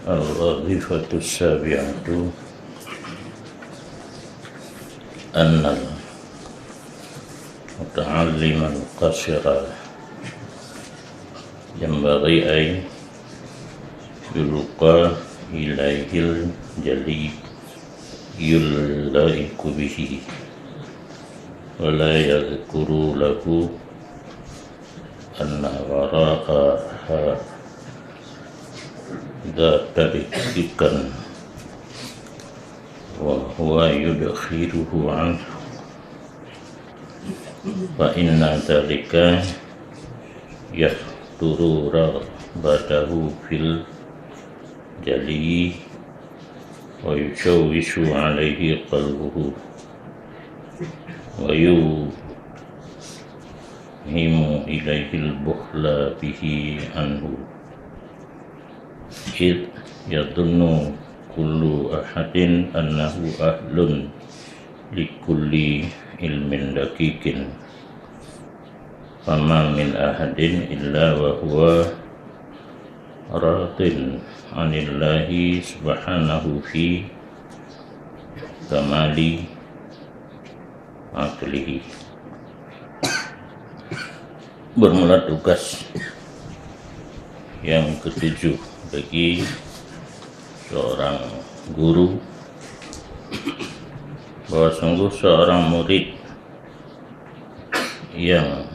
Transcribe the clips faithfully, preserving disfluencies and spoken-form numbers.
Al-wazifatus sabi'atu annal muta'allimal qasira yanbaghi ay yulqa ilaihil jaliyul laiqu bihi, wa la yadhkuru lahu anna wara'aha dha tadqiqan wa huwa yudkhiruhu anhu, fa inna dhalika yahturu raghbatahu fil jali wa yushawwishu alaihi qalbuhu wa yuhimu ilaihil bukhla bihi anhu, id yadhunnu kullu ahadin annahu ahlun likulli ilmin daqiqin, fama min ahadin illa wa huwa radin anillahi subhanahu fi kamali aqlihi. Bermula tugas yang ketujuh bagi seorang guru, bahwa sungguh seorang murid yang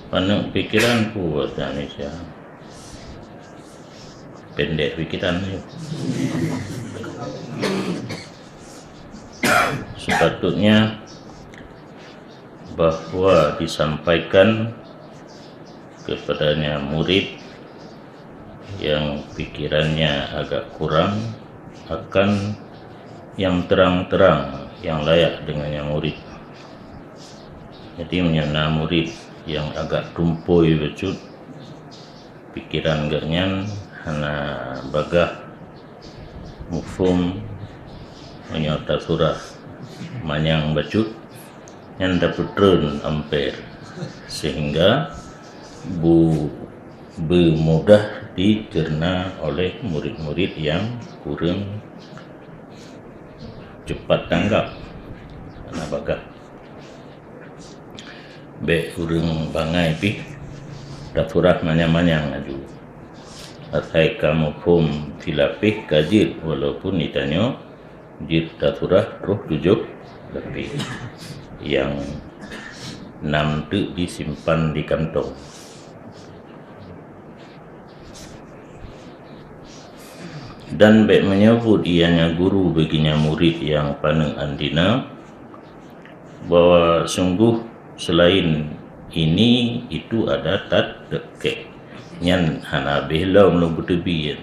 paneuk pikiran pun bahasa Indonesia, pendek pikiran tu. Sepatutnya bahwa disampaikan kepadanya murid yang pikirannya agak kurang akan yang terang-terang yang layak dengannya murid. Jadi, meunyoe na murid yang agak tumpôi bacut, pikiran geuh nyan hana bagah muphom, meunyoe tasurah manyang bacut, nyan tapeutreun amper, sehingga bu-, beumudah dicerna oleh murid-murid yang kureueng cepat tanggap, hana bagah. Bék ureuëng bangai pih tasurah manyang-manyang laju. Asai ka muphom silapéh ka jeuet, walaupun ditanyoe jeuet tasurah troh tujoh lapéh. Nyang nam teuk disimpan di kantong. Dan bék meunyoe buet ianya guru bagi nya murid nyang paneuk andina, bahwa sungguh selain ini itu ada tat deukek. Nyan hana habéh lom lôn beuteubiet.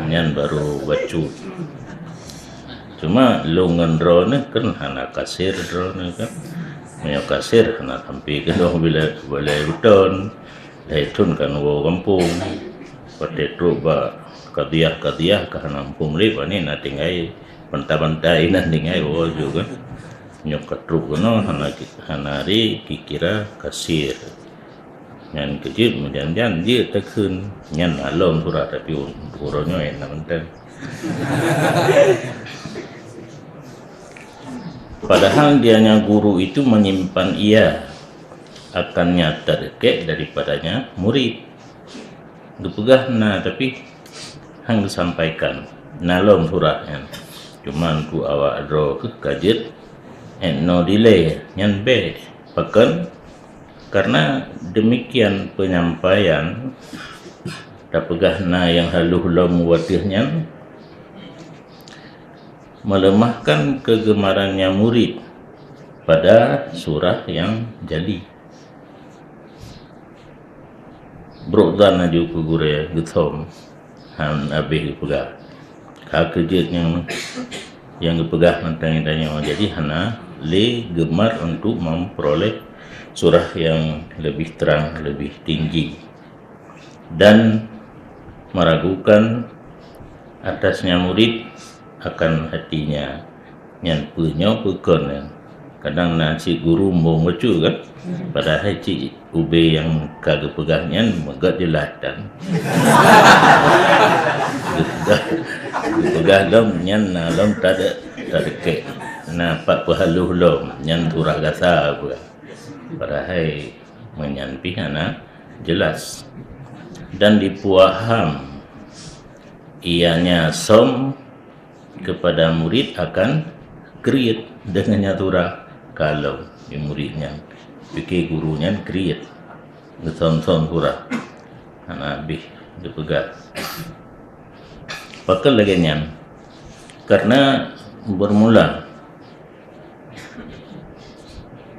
Nyan baru bacut. Cuma lôn ngon droeneuh kan hana kasir droeneuh kan. Meunyoe kasir hana sampai keunoe bila balai beutôn. Lhèe thôn kan woe gampông. Watèe trok bak kadhiah-kadhiah ka hana muphom lé, pane na tinggai banta-banta inan tinggai woe ju kan. Nyoe ka trok keunoe hana, hana ri kikira kasir. Nyan keujeuet meujan-jan jeuet takheun. Nyan alom surah tapi uroe nyoe na mantong. Padahal dianya guru itu menyimpan ia akan nyata dekat daripadanya murid. Geupeugah na, tapi hang geusampaikan. Na lom surah nyan. Cuma keu awak droe keuh ka jeuet, eh, no delay nyan bèk. Pakon? Karena demikian penyampaian, tapeugah na nyang haloh lom watèe nyan, melemahkan kegemarannya murid pada surah yang jali. Brok dan laju keu gurèe geuthom, han habéh geupeugah. Ka keujeuet nyang, nyang geupeugah mantong tanyoe, jadi hana lé gemar untuk memperoleh surah yang lebih terang, lebih tinggi. Dan meragukan atasnya murid akan hatinya. Nyan peue nyoe peue kon nyan. Kadang na cit guru muphom bacut kan. Padahai cit Ubé nyang ka geupeugah nyan meugét jeulaih tan. Geupeugah, geupeugah lom nyan na lom tade-, tadekek. Na pat peuhaloh lom nyan surah gasa peugah. Padahai meunyan pih hana jelas. Dan dipaham ianya som kepada murid akan kriet dengan nyan surah. Kalau di murid nyan pike guru nyan kriet, geusom-som surah, hana habéh geupeugah. Pakon lagée nyan? Karena bermula,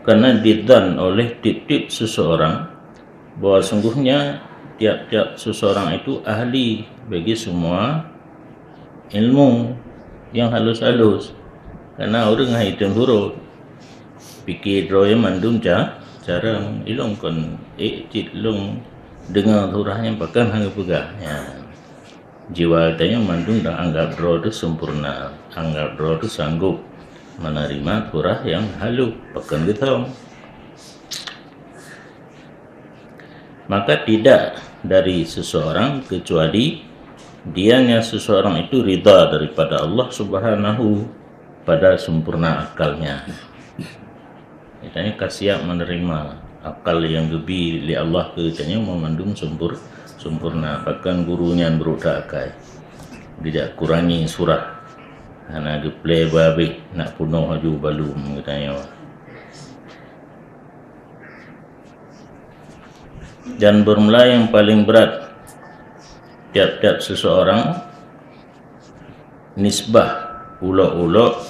karena didan oleh tiep-tiep seseorang bahwa sungguhnya tiap-tiap seseorang itu ahli bagi semua ilmu yang halus-halus. Karena ureuëng hai tem surot, pike droe mandum ca-, carang ilong kon ék cit long dengar surah nyang pakon hana peugah. Ya. Jiwa tanyoe mandum dan anggap droe tu sempurna, anggap droe tu sanggup menerima surah yang halus pakon geusom. Maka tidak dari seseorang kecuali dianya seseorang itu ridha daripada Allah Subhanahu pada sempurna akalnya. Geutanyoe ka siap menerima akal nyang geubi lé Allah keu geutanyoe meumandum sempur-, sempurna. Bahkan guru nyan brok that akai. Geujak kurangi surah. Hana geuplé babeh nak punoh laju balum geutanyoe. Dan bermula yang paling berat tiap-tiap seseorang nisbah ulok-ulok,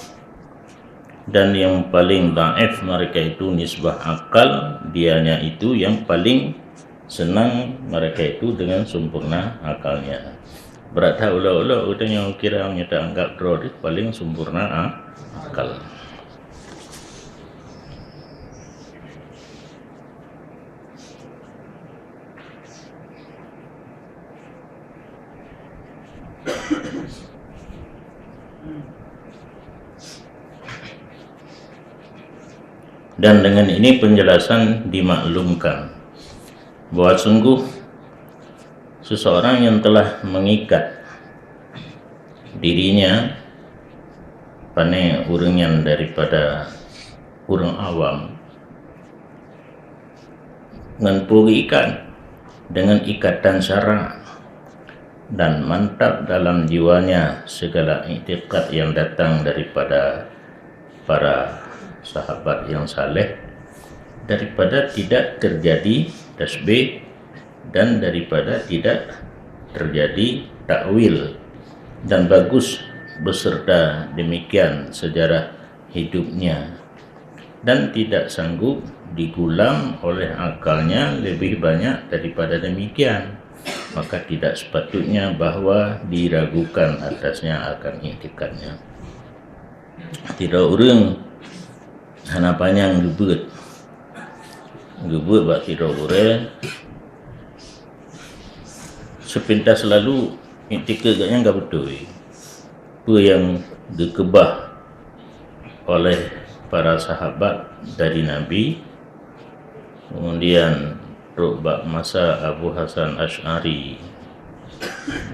dan yang paling dhaif mereka itu nisbah akal, dianya itu yang paling senang mereka itu dengan sempurna akalnya. Berat that ulok-ulok, geutanyoe kira meunyoe ta anggap droe paling sempurna a-, akal. Dan dengan ini penjelasan dimaklumkan bahwa sungguh seseorang yang telah mengikat dirinya, pane ureuëng nyan daripada ureuëng awam, ngon peue geuikat, dengan ikatan syarak, dan mantap dalam jiwanya segala iktikad yang datang daripada para sahabat yang saleh, daripada tidak terjadi tasbih dan daripada tidak terjadi takwil, dan bagus beserta demikian sejarah hidupnya, dan tidak sanggup digulam oleh akalnya lebih banyak daripada demikian, maka tidak sepatutnya bahwa diragukan atasnya akan iktikadnya. Sidroe ureuëng hana panyang geubeuet. Geubeuet bak sidroe gurée, seupintas lalu iktikad gobnyan ka beutôi. Peue nyang geukeubah oleh para sahabat dari Nabi, kemudian trok bak masa Abu Hasan Asy'ari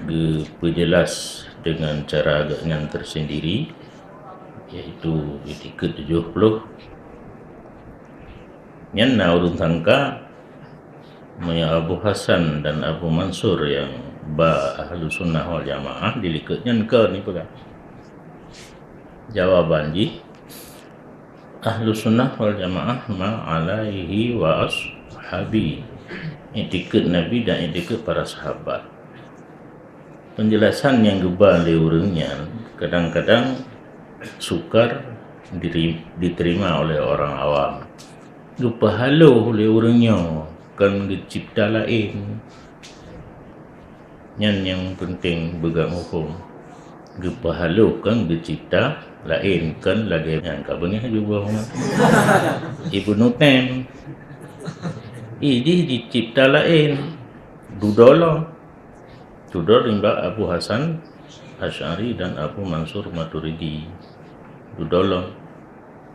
geupeujeulaih dengan cara gobnyan tersendiri, yaitu iktikad tujoh ploh. Nyan na ureuëng sangka, meunyoe Abu Hasan dan Abu Mansur nyang ba Ahlussunnah wal Jamaah, di likot nyan kon ipeugah. Jawaban jih, Ahlussunnah wal Jamaah ma alaihi wa ashabi. Iktikad Nabi dan iktikad para sahabat. Penjelasan nyang geuba lé ureuëng nyan kadang-kadang sukar diri-, diterima oleh orang awam. Geupeuhaloh lé ureuëng nyoe kon geucebta laén. Nyan nyang peunteng beugét muphom. Geupeuhaloh kon geucebta laén, kon lagée nyang ka beungéh jubah Ibnu Taim. Idih dicebta laén. Dudoe lom. Dudoe nibak Abu Hasan Asy'ari dan Abu Mansur Maturidi. Dudoe lom.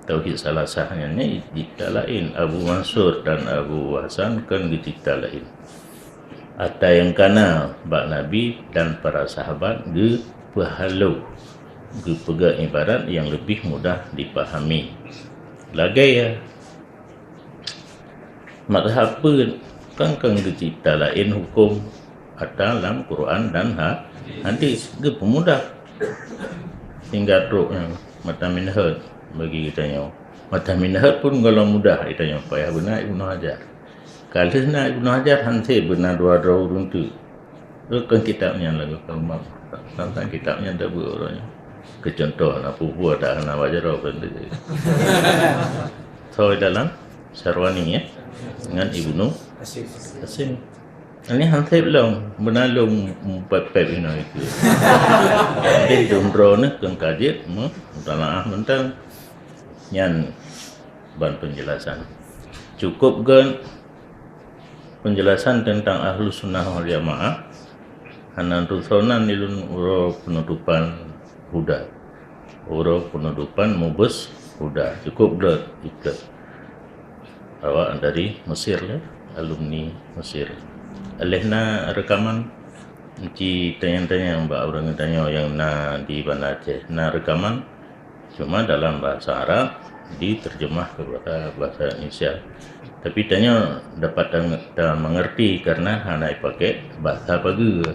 Tauhid salasah nyan ni cita laén. Abu Mansur dan Abu Hasan kan geucita laén. Atra nyang kana bak Nabi dan para sahabat geupeuhaloe, geupeugah ibarat nyang leubeh mudah dipahami. Lagée ya, mazhab peuet kan, kan geucita laén huköm atra lam Quran dan ha-, hadis, geupeumudah. Singkat trok nyan, mata minhaj bagi geutanyoe. Mata minhaj pun golom mudah geutanyoe, payah beuna Ibnu Hajar. Ka lheueh na Ibnu Hajar, han sép beuna dua droe ureuëng teuk. Rukon kitab nyan lagoe ka umat. Tang-tang kitab nyan tabeuet uroe nyoe. Keu cuntoh, na peue-peue dak hana bak jaroe pun teuka. Soe dalam Syarwani, ya? Ngon Ibnu Qasim. Ini han sép lom, beuna lom pép-pép inoe itu. Jadi dum droeneuh keu ka jeuet meutalaah mantong. Nyan ban penjelasan. Cukup gen penjelasan tentang Ahlus Sunnah wal Jamaah. Hana tusonan ilun uroe penutupan huda. Uroe penutupan mubes huda. Cukup blot itu. Awak dari Mesir, ya, alumni Mesir. Lheuh na rekaman, ci tanyong-tanyong bak ureuëng tanyoe nyang na di Banda Aceh. Na rekaman, cuma dalam bahasa Arab diterjemah ke bahasa, bahasa Indonesia. Tapi tanyoe dapat ta-, ta mengerti karena hana dipakai bahasa pageue.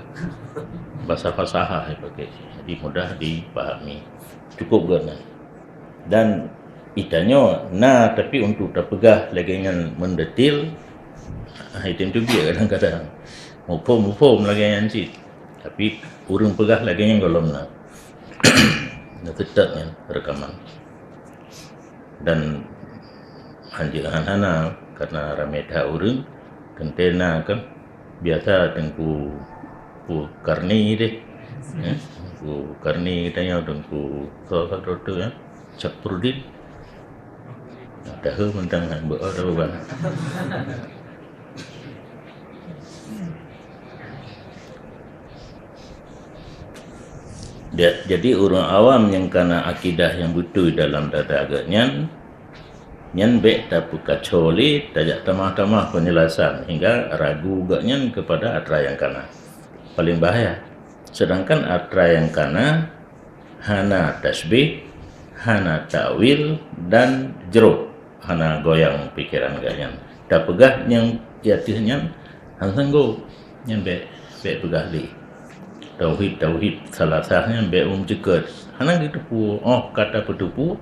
Bahasa fasahah dipakai. Jadi mudah dipahami. Cukup geuh nyan. Dan itanyoe na, tapi untuk tapeugah lagée nyan mendetil, ah, item teubiet kadang-kadang. Muphom-muphom lagée nyan cit. Tapi ureuëng peugah lagée nyan golom na. Na teutab nyan rekaman. Dan hanjeuet hana, karena ramé that ureuëng, teuntée na kan. Biasa Teungku, Teungku Karni deh. Eh, Teungku Karni geutanyoe, Teungku soe-soe tu, ya. Syafruddin. Nah, tahu mentang beu ada bukan. Ja-, jadi ureuëng awam nyang kana akidah nyang beutôi dalam dada geuh nyan, nyan bék tapeukaco lé, tajak tamah-tamah penjelasan hingga ragu geuh nyan kepada atra nyang kana. Paling bahaya. Sedangkan atra nyang kana hana tasbih, hana takwil, dan jroh hana goyang pikeran geuh nyan. Tapeugah nyang ateueh nyan han sanggob, nyan bék, bék peugah lé. Tauhid, tauhid salasah nyan bék umceukeut. Hana geuteupeue, oh, ka tapeuteupeue,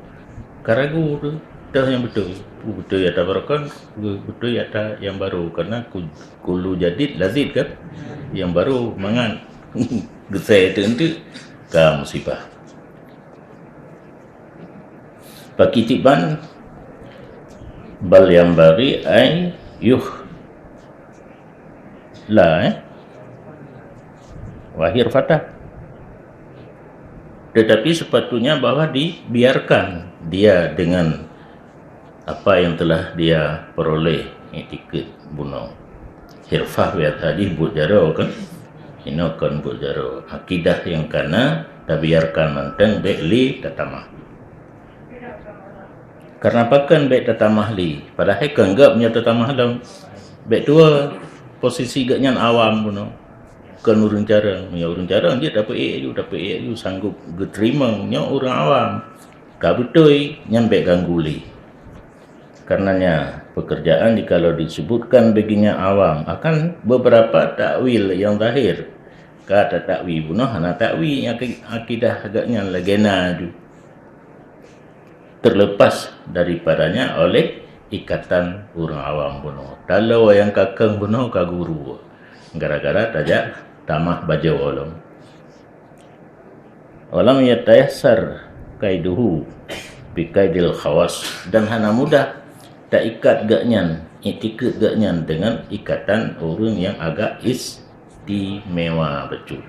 ka ragu tu, toh nyang beutôi. Beutôi atra barokon, beutôi atra nyang barô. Karena ku-, kullu jadid lazid kan? Nyang barô mangat. Geusée teunteuk ka musibah. Pakitiban bal yanbaghi an yuhla, eh? Wa hirfatah. Tetapi sepatutnya bahwa dibiarkan dia dengan apa yang telah dia peroleh, iktikad bunoe. Hirfah biasa jih buet jaroe kan? Inoe kon buet jaroe. Akidah nyang kana tabiarkan mantong, bék lé tatamah. Karena pakon bék tatamah lé? Padahai kon gob nyoe tatamah lom. Bék tuwoe posisi geuh nyan awam bunoe. Kon ureuëng carông. Meunyoe ureuëng carông jeuet tapeuék aju, tapeuék aju, sanggob geuteurimong. Nyoe ureuëng awam. Ka beutôi, nyan bék ganggu lé. Karenanya, pekerjaan jikalau disebutkan baginya awam, akan beberapa takwil yang zahir. Ka tatakwil bunoe hana takwil, aki-, akidah agak nyan lagée na ju. Terlepas daripadanya oleh ikatan ureuëng awam bunoe. Taloe nyang kakeueng bunoe ka guru. Gara-gara tajak tamah bajoe lom. Walam yatayassar qaiduhu biqaidil khawas, dan hana mudah taikat geuh nyan, iktikad geuh nyan dengan ikatan ureuëng nyang agak istimewa bacut.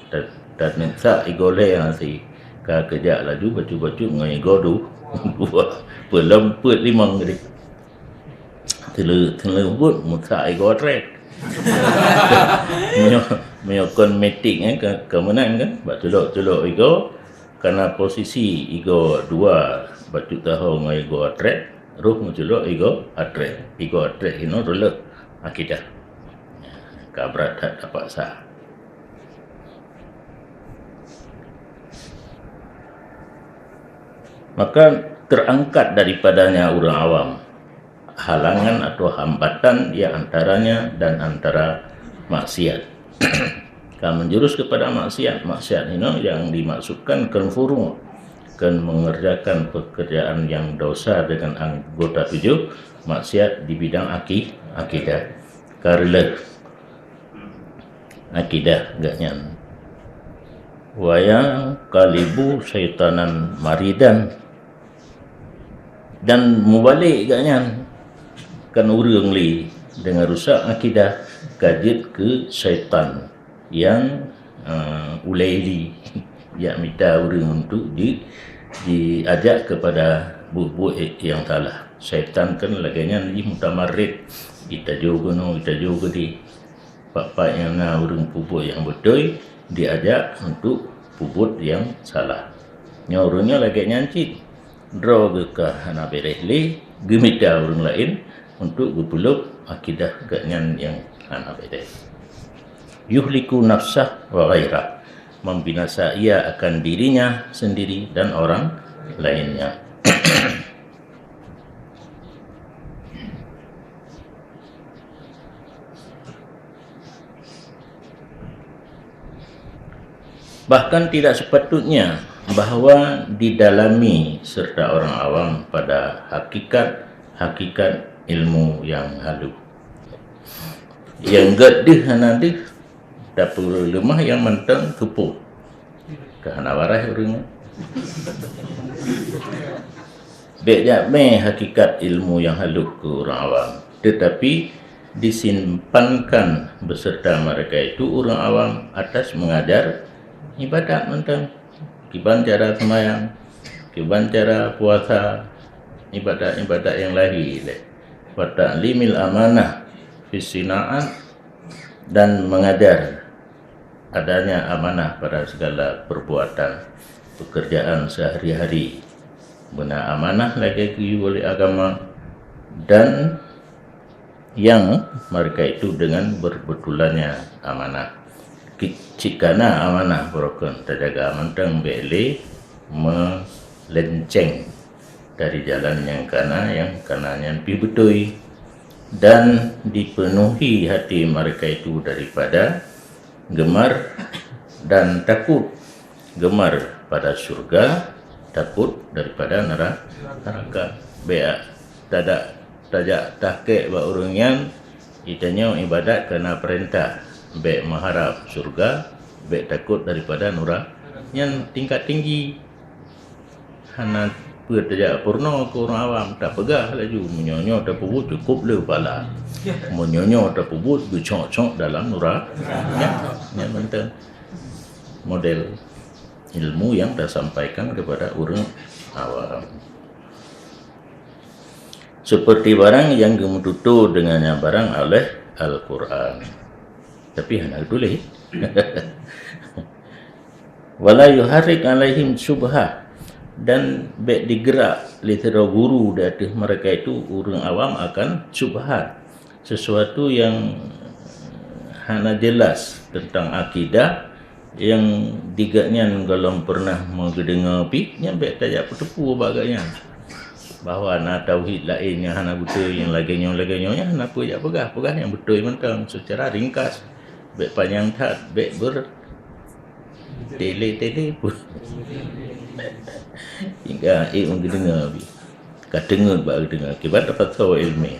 Ta-, ta-, taneuk sak igoe lhée hase ka keujak laju bacut-bacut ngon igoe du-, dua, peulom peuet limong jadi. Teuleu-, teuleumbot meusak igoe trek. Meunyoe, meunyoe kon metik, eh, ke-, keumeunan kan, bak tulok-tulok igoe, karena posisi igoe dua Bacut taho ngon igoe atrét, roh meuculok igoe atrét. Igoe atrét inoe reuloh akidah. Ka brat that tapaksa. Maka terangkat daripadanya ureuëng awam, halangan atau hambatan yang antaranya dan antara maksiat. Ka menjurus kepada maksiat. Maksiat inoe yang dimaksudkan kön furu', kön mengerjakan pekerjaan yang dosa dengan anggota tujuh, maksiat di bidang aki-, akidah. Ka reuloh akidah geuh nyan. Wa yanqalibu syaitanan maridan. Dan mubalek geuh nyan, kan ureuëng lé deungon rusak akidah, ka jeuet keu syaitan nyang, eh, ulée lé, jak mita ureuëng untuk di, diajak kepada buet-buet nyang salah. Syaitan kan lagée nyan jih mutamarid, jitajo keunoe, jitajo keudeh. Pat-pat nyang na ureuëng peubuet nyang beutôi, diajak untuk peubuet nyang salah. Nyoe ureuëng nyoe lagée nyan cit. Droe geuh ka hana béréh lé, geumita ureuëng laén untuk geupeulop akidah geuh nyan nyang hana béréh. Yuhliku nafsah wa ghairah, membinasa ia akan dirinya sendiri dan orang lainnya. Bahkan tidak sepatutnya bahwa didalami serta orang awam pada hakikat-hakikat ilmu yang halu. Nyang gét deuh hana deuh, tapeuleumah nyang mantong keupeue. Ka hana waréh ureuëng. Bék jak mé hakikat ilmu nyang halu keu ureuëng awam, tetapi disimpankan beserta mereka itu ureuëng awam atas mengajar ibadat mantong, kiban cara seumayang, kiban cara puasa, ibadat-ibadat nyang lahé lé. Wa ta'limil amanah fi sina'at, dan mengajar adanya amanah pada segala perbuatan pekerjaan sehari-hari. Beuna amanah lagée geuyue lé agama dan nyang mereka itu dengan berbetulannya amanah. Ki-, cit ka na amanah barokon tajaga mantong bék lé meulenceng dari jalan nyang ka na, nyang ka na nyan pih beutôi, dan dipenuhi hati mereka itu daripada gemar dan takut, gemar pada syurga, takut daripada nera-, neraka. Bék tadak, tajak tahkek bak ureuëng nyan, geutanyoe ibadat karena peurintah, bék meuharab syurga, bék takot daripada nura-, nyan tingkat tinggi. Hana peue tajak peurunoe keu ureuëng awam, tapeugah laju, meunyoe nyoe tapeubuet cukôp le pahala. Meunyoe nyoe tapeubuet geucok-cok dalam nura-, nyan, nyan mantong model ilmu yang tasampaikan kepada ureuëng awam. Seperti barang yang geumeututoe dengannya barang oleh Al-Quran. Tapi hana geutuléh. Wala yuharrik alaihim syubhat, dan bék digerak lé sidroe guru di ateueh mereka itu ureuëng awam akan syubhat, sesuatu yang hana jelas tentang akidah, nyang di gobnyan gohlom pernah meugeudeungoe pih, nyan bék tajak peuteupeue bak gobnyan bahwa na tauhid laén nyang hana beutôi, nyang lagée nyoe, lagée nyoe, nyan hana peue jak peugah, peugah nyang beutôi mantong secara ringkas, bék panyang that, bék ber-, tele-tele pun. Hingga ék ureuëng geudeungoe pih. Ka teungeut bak geudeungoe, kiban tapasoe ilmu.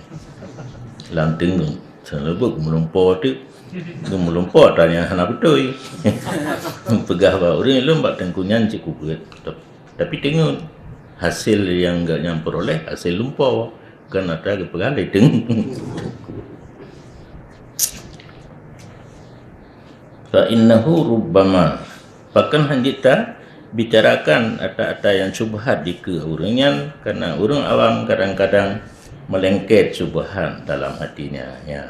Lam teungeut, seuleubeuet meulumpo teuk. Meulumpo atra nyang hana beutôi. Peugah bak ureuëng lom bak teungku nyan cit kubuet. Tapi teungeut, hasil nyang gobnyan peuroléh, hasil lumpo. Kan atra geupeugah lé teungku. Fa innahu rubbama, pakon hana jeuet tabicarakan ata-ata nyang syubhat dikeue ureuëng nyan, karena ureuëng awam kadang-kadang meulengket syubhat dalam hatinya. Ya.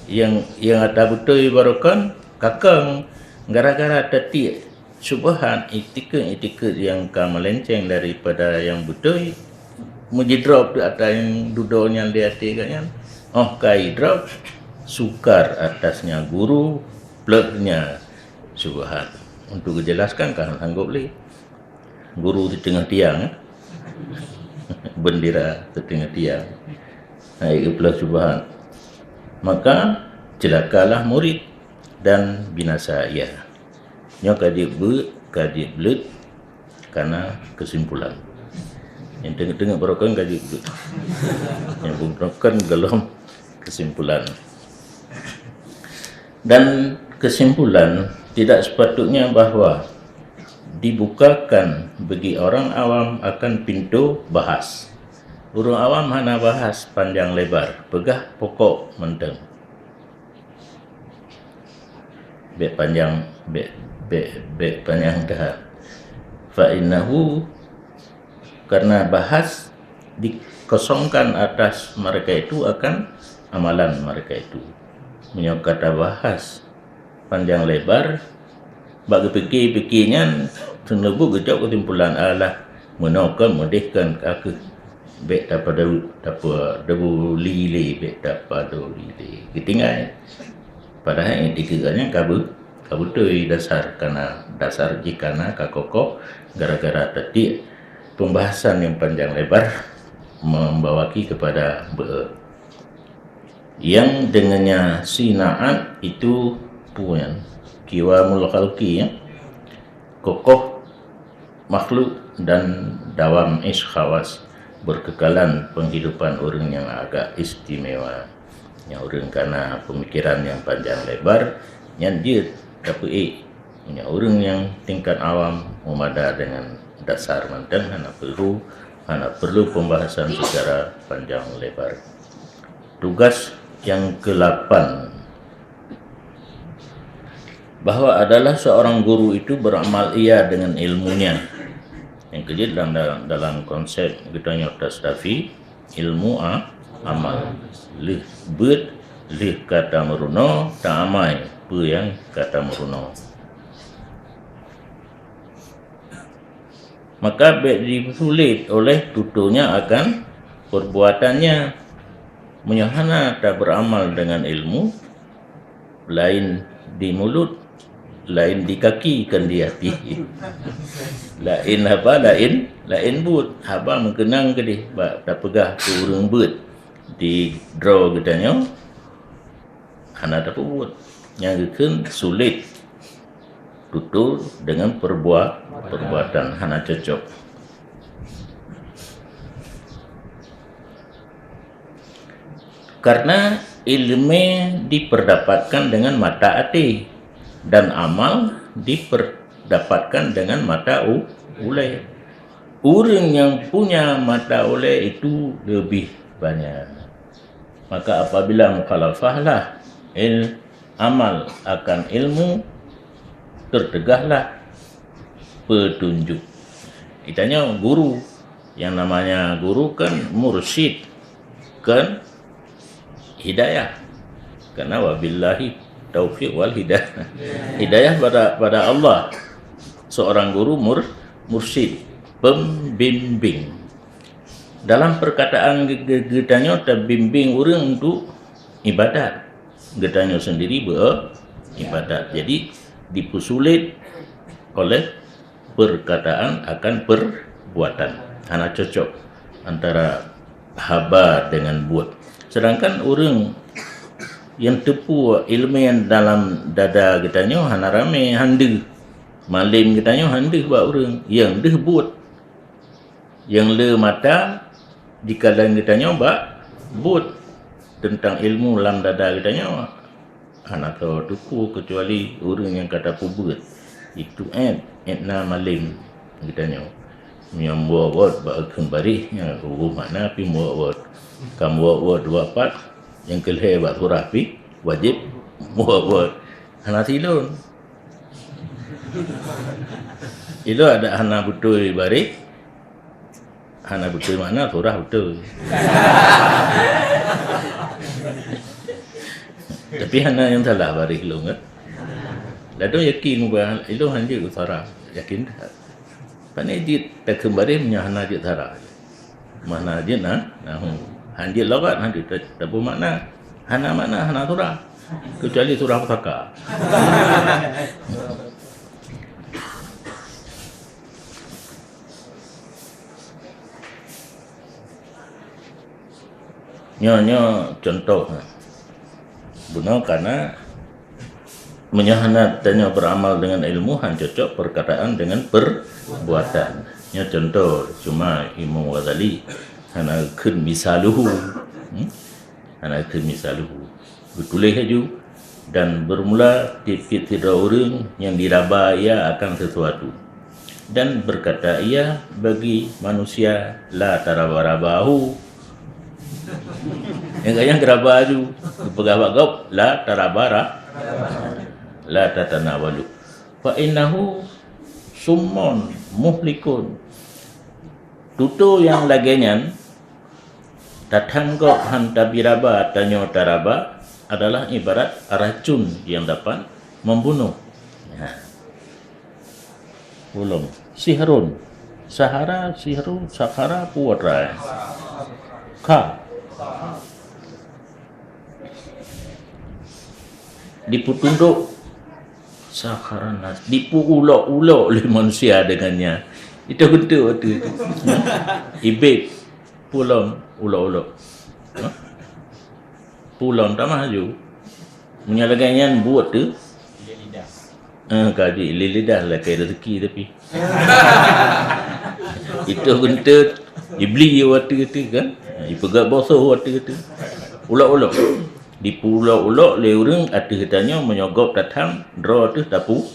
Nyang, nyang ata beutôi barokon kakong gara-gara tatiek Syubhat, itikeuet-itikeuet nyang ka meulenceng daripada nyang beutôi, meujidrop di atas nyang dudoe nyan di até geuh nyan. Óh ka idrop, sukar atasnya guru, pleuhnya syubhat. Untuk geujelaskan ka hana sanggob lé. Guru di teungoh tiang, eh? Bendera di teungoh tiang. Hai geupleuh syubhat. Maka celakalah murid dan binasa ia. Nyoe ka jeuet beuet, ka jeuet bleuet, kana keusimpulan. Nyang teungoh-teungoh barokon ka jeuet beuet. Nyang barokon golom keusimpulan. Dan kesimpulan, tidak sepatutnya bahwa dibukakan bagi orang awam akan pintu bahas. Ureuëng awam hana bahas panjang lebar, peugah pokok mantong. Bék panjang, bék, bék, bék panjang that. Fa innahu, karena bahas dikosongkan atas mereka itu akan amalan mereka itu. Meunyoe ka tabahas panjang lebar, bak geupike-pike nyan, seuneubut geucok keusimpulan, alah, meunoe kon, meudeh kon, ka kheueh. Bék tapadeu-, tapaduli lé, bék tapaduli lé. Geutinggai. Padahai dikeue nyan ka beu-, ka beutôi dasar kana, dasar jih kana ka kokoh gara-gara tatiek pembahasan yang panjang lebar membawaki kepada beu-, yang dengannya sinaat itu puan kiwamul khalqi, ya. Kokoh makhluk dan dawam ish khawas, berkekalan penghidupan ureuëng nyang agak istimewa. Nyang ureuëng kana pemikiran nyang panjang lebar, nyan jeuet tapeuék. Nyang ureuëng nyang tingkat awam meumada dengan dasar mantong, hana perlu, hana perlu pembahasan secara panjang lebar. Tugas yang kelapan, bahwa adalah seorang guru itu beramal ia dengan ilmunya. Yang keujeuet dalam, dalam, dalam konsep geutanyoe tastafi, ilmu a-, amal. Lheueh beuet, lheueh ka tameurunoe, taamai peue nyang ka tameurunoe. Maka bék dipeusulet oleh tuturnya akan perbuatannya. Meunyoe hana taberamal dengan ilmu, laén di mulut, laén di kaki, kon di até. Laén haba, laén, laén buet. Haba meukeunong keudeh bak tapeugah keu ureuëng beuet di droe geutanyoe, hana tapeubuet. Nyang geukheun sulet tutur dengan perbuat, perbuatan hana cocok. Karena ilmu diperdapatkan dengan mata até dan amal diperdapatkan dengan mata u-, ulée. Ureuëng nyang punya mata ulée itu lebih banyak. Maka apabila mukhalafahlah il-, amal akan ilmu, tertegahlah petunjuk. Geutanyoe guru, yang namanya guru kan mursyid, kan hidayah. Karena wabillahi taufiq wal hidayah. Hidayah pada, pada Allah. Seorang guru mur-, mursyid, pembimbing. Dalam perkataan ge-, ge-, geutanyoe tabimbing ureuëng untuk ibadat. Geutanyoe sendiri beu-, ibadat. Jadi, dipeusulet oleh perkataan akan perbuatan. Hana cocok antara haba dengan buet. Sedangkan ureuëng nyang teupeu ilmu nyang dalam dada geutanyoe hana ramé, han deuh. Malem geutanyoe han deuh bak ureuëng, nyang deuh buet. Nyang le mata jikalon geutanyoe bak buet teuntang ilmu lam dada geutanyoe. Hana teupeue keucuali ureuëng nyang ka tapeubuet. Itu ék, ék na malem geutanyoe. Meunyoe muwot-wot bak kheun baréh, nyan huköm makna pih muwot-wot. Ka muwot-wot dua pat, nyang keu lhée bak surah pih wajéb muwot-wot. Hana silon. Ilôn adak hana beutôi baréh, hana beutôi makna surah beutôi. Tapi hana nyang salah baréh lôn, kan? Ladôm yakin ubak ilôn han jeuet u sara, yakin that. Pane jeuet takheun baréh meunyoe hana jeuet sara. Mana jeuet na, nahu. Han jeuet logat, han jeuet ta-, tabu makna. Hana makna, hana surah. Kecuali surah pusaka. Nyoe, nyoe contoh. Bunoe kana meunyoe hana tanyoe beramal dengan ilmu, han cocok perkataan dengan perbuatan. Nyoe contoh, cuma Imam Ghazali hana kheun misaluhu. Hmm? Hana kheun misaluhu. Geutuléh laju, dan bermula tiep-tiep sidroe ureuëng nyang diraba ia akan sesuatu. Dan berkata ia bagi manusia, "La taraba-rabahu." Nyang gayang geuraba laju, geupeugah bak gob, "La tarabara, la tatanawalu. Fa innahu summun muhlikun." Tutoe nyang lagée nyan, tathang gob han tabiraba tanyoe taraba, adalah ibarat racun yang dapat membunuh. Ha. Ulôn. Sihrun. Sahara, sihru, sakhara, puwatra. Kha. Dipeutundok sakhara nas, dipeuulok-ulok lé manusia dengan nyan. Itu bentuk waktu itu. Ibit, pulom, ulok-ulok. Ha? Pulom tamah laju. Meunyoe lagée nyan buet tu. Eh, kaji lé lidah lakée rezeki tapi. Itu geuntut ibli watée tu kan. Ipeugah bosoh watée tu. Ulok-ulok. Dipulok-ulok lé ureuëng ateueh tanyoe meunyoe gob tathang droe teuh tapu.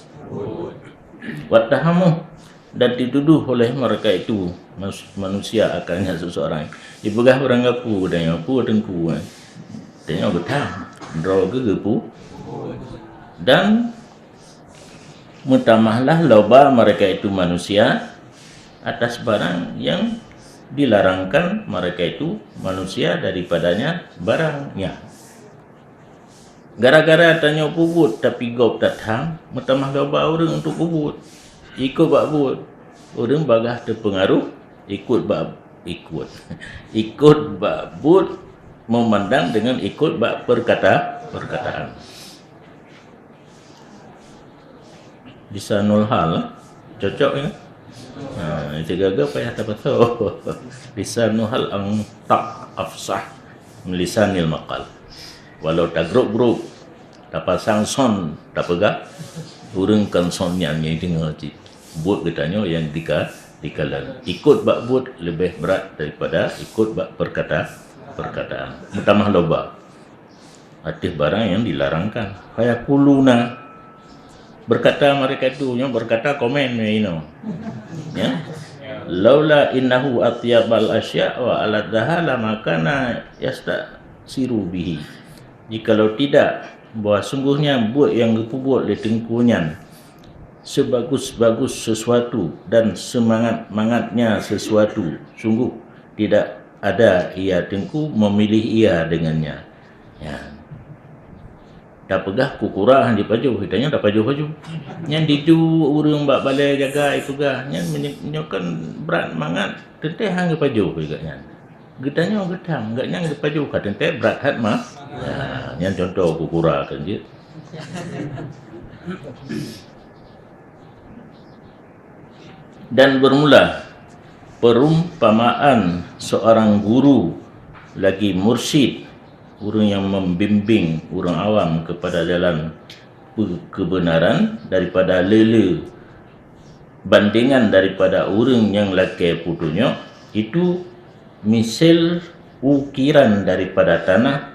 Wattahamuh, dan dituduh oleh mereka itu mas-, manusia akannya seseorang. Ipeugah barang gapu tanyoe, pu teungku, eh. Tanyoe geuthang, droe geuh geupu. Dan meutamahlah loba mereka itu manusia atas barang yang dilarangkan mereka itu manusia daripadanya barangnya. Gara-gara tanyoe pubuet tapi gob tathang, meutamah loba ureuëng untuk pubuet. Ikot bak buet, ureuëng bagah teupeungaruh ikot bak, ikot. Ikot bak buet memandang dengan ikot bak perkata, perkataan. Lisanul hal, cocok ya? Ha, sigaga payah tapasoe. Lisanul hal antaq afsah min lisanil maqal. Walau tagrôp-grôp, tapasang son, tapeugah, ureuëng kon son nyan nyang deungoe cit. Buet geutanyoe nyang dika-, dikalon. Ikot bak buet leubeh brat daripada ikot bak perkata-, perkataan. Meutamah loba ateueh barang nyang dilarangkan. Fayaquluna, berkata mereka itu, nyoe berkata komen inoe. Ya. Laula innahu atyabal asya wa aladzaha lama kana yasta'siru bihi. Jikalau tidak, bahwa sungguhnya buet nyang geupubuet lé teungku nyan sebagus-bagus sesuatu dan semangat-mangatnya sesuatu, sungguh tidak ada ia teungku memilih ia dengannya. Ya. Tapeugah kukura han jipajoh, geutanyoe tapajoh-pajoh. Nyan didu ureuëng bak balée jaga ipeugah, nyan meunyo-, nyoe kan brat mangat, teuntée han geupajoh geuh nyan. Geutanyoe geuthang, geuh nyan geupajoh ka teuntée brat that mah. Ya, nyan contoh kukura kan jeuet. Dan bermula perumpamaan seorang guru lagi mursyid, ureuëng nyang membimbing ureuëng awam kepada jalan pe-, kebenaran daripada le-le bandingan daripada ureuëng nyang lakée peutunyok, itu misal ukiran daripada tanah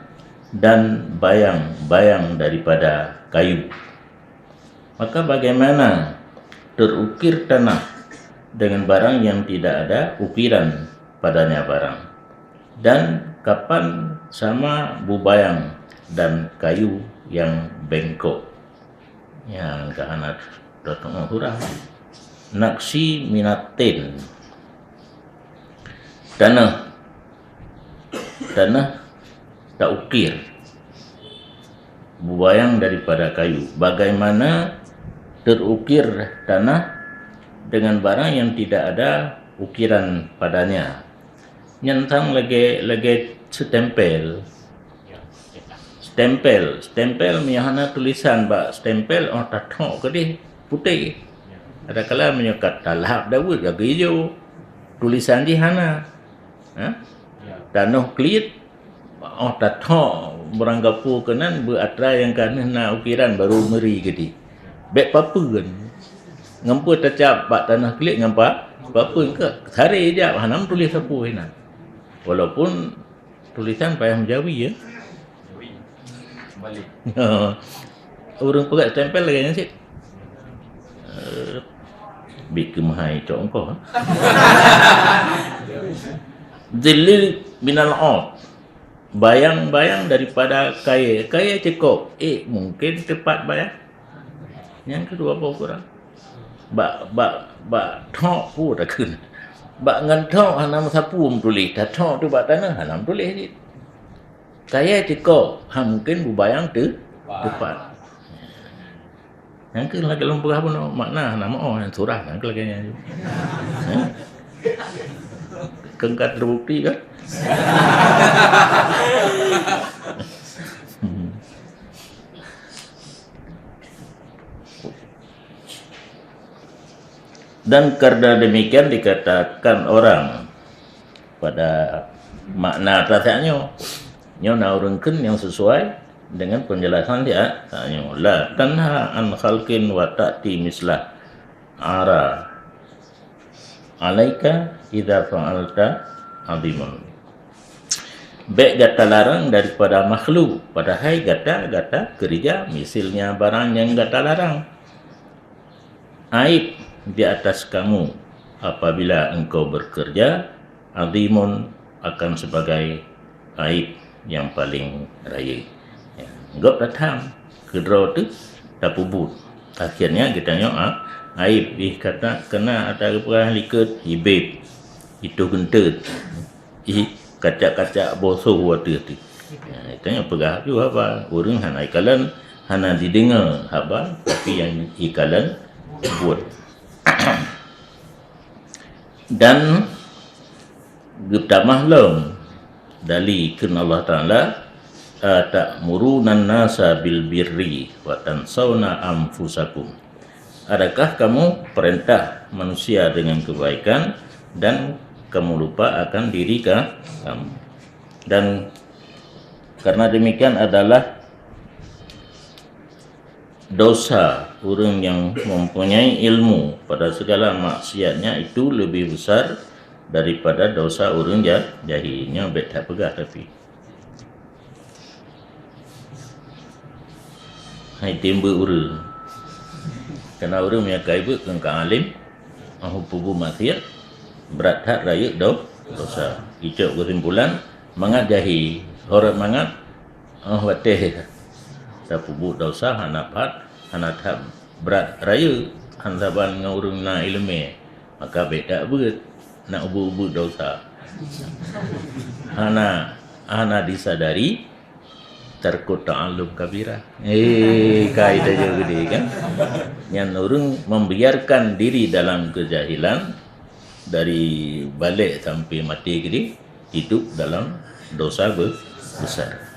dan bayang-bayang daripada kayu. Maka bagaimana terukir tanah dengan barang yang tidak ada ukiran padanya barang? Dan kapan sama bubayang dan kayu yang bengkok? Nyang ka hana teungoh hura. Naksi minatin. Tanah. Tanah taukir. Bubayang daripada kayu. Bagaimana terukir tanah dengan barang yang tidak ada ukiran padanya. Nyan sang lagèe, lagèe stempel. Stempel, stempel meunyoe hana tulisan bak stempel, oh, tathok keudeh putéh. Adakala meunyoe ka talhab Daud, ka geuijo. Tulisan jih hana. Ha? Tanoh kliet, oh, tathok barangkapeue keunan beu atra nyang ka na ukiran baru meuri keudeh. Bèk papeuen. Ngon peue tacap bak tanoh kliet ngon pa-, papeuen keu saré jak hana meutuléh sapeue inan. Walaupun tulisan payah meujawi, ya. Ureueng peugah stempel lagèe nyan cit. Eh, bit keu meuhai cok engko, ha? Dhilli minal ard. Bayang-bayang daripada kayèe. Kayèe cukôp. Eh, mungkin teupat bayang. Nyang keudua boh kurang. Bak, bak, bak thok peue takheun. Bak ngon thok hana meusapeue meutuléh. Tathok tu bak tanoh hana meutuléh cit. Kayèe cukôp, ha mungken beubayang teu-, teupat. Nyang keu lagèe lôn peugah bunoe makna hana meu'oh, nyang surah nyang keu lagèe nyan. Hah? Keu ka terbukti kan? Dan karena demikian dikatakan orang pada makna atas ayat nyoe. Nyoe na ureueng kheun nyang sesuai dengan penjelasan di ayat nyoe. La tanha an khalqin wa ta'ti mislah ara alaika idza fa'alta azimun. Bèk gata larang daripada makhluk, padahai gata, gata keurija misilnya barang nyang gata larang. Aib di atas kamu apabila engkau bekerja, azimun akan sebagai aib yang paling raya. Ya, gob tatham keudroe teuh tapeubuet. Akhirnya geutanyoe a-, aib ih kata kena ata geupeugah likot hibib, itu geuntôt. Ih, kacak-kacak bosoh ateueh tu. Ha, itu nyang peugah tu haba. Ureueng hana ikalon, hana didengar haba, tapi nyang ikalon buet. Dan geutamah lom dali kheun Allah Taala, "Ata'murunan nasa bil birri wa tansawna anfusakum." Adakah kamu perintah manusia dengan kebaikan dan kamu lupa akan diri ka-, kamu? Dan karena demikian adalah dosa ureueng yang mempunyai ilmu pada segala maksiatnya itu lebih besar daripada dosa ureueng ja-, jahil. Nyoe bèk that peugah tapi. Hai timbeu ureueng. Karena ureueng nyang ka ibeuet keu ka alim, ah, peubuet maksiat, brat that rayeuk do-, dosa. Icok keusimpulan, mangat jahé, horot mangat, ah, watèe tapeubuet dosa hana pat, hana that brat rayeuk, han saban ngon ureueng na ileumèe. Maka bèk that beuet, na ubeuet-ubeuet dosa. Hana, hana disadari, tarkut ta'allum kabira. Eh, kai tajak gede kan? Nyan ureueng membiarkan diri dalam kejahilan, dari balek sampai mati gede, hidup dalam dosa be-, besar.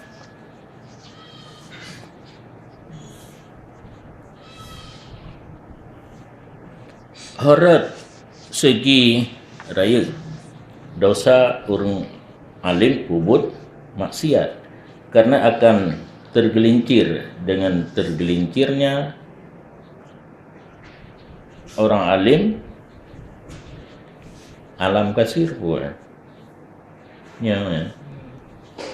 Horot segi rayeuk dosa ureueng alim peubuet maksiat, karena akan tergelincir dengan tergelincirnya orang alim alam kasir pun. Ya, ya.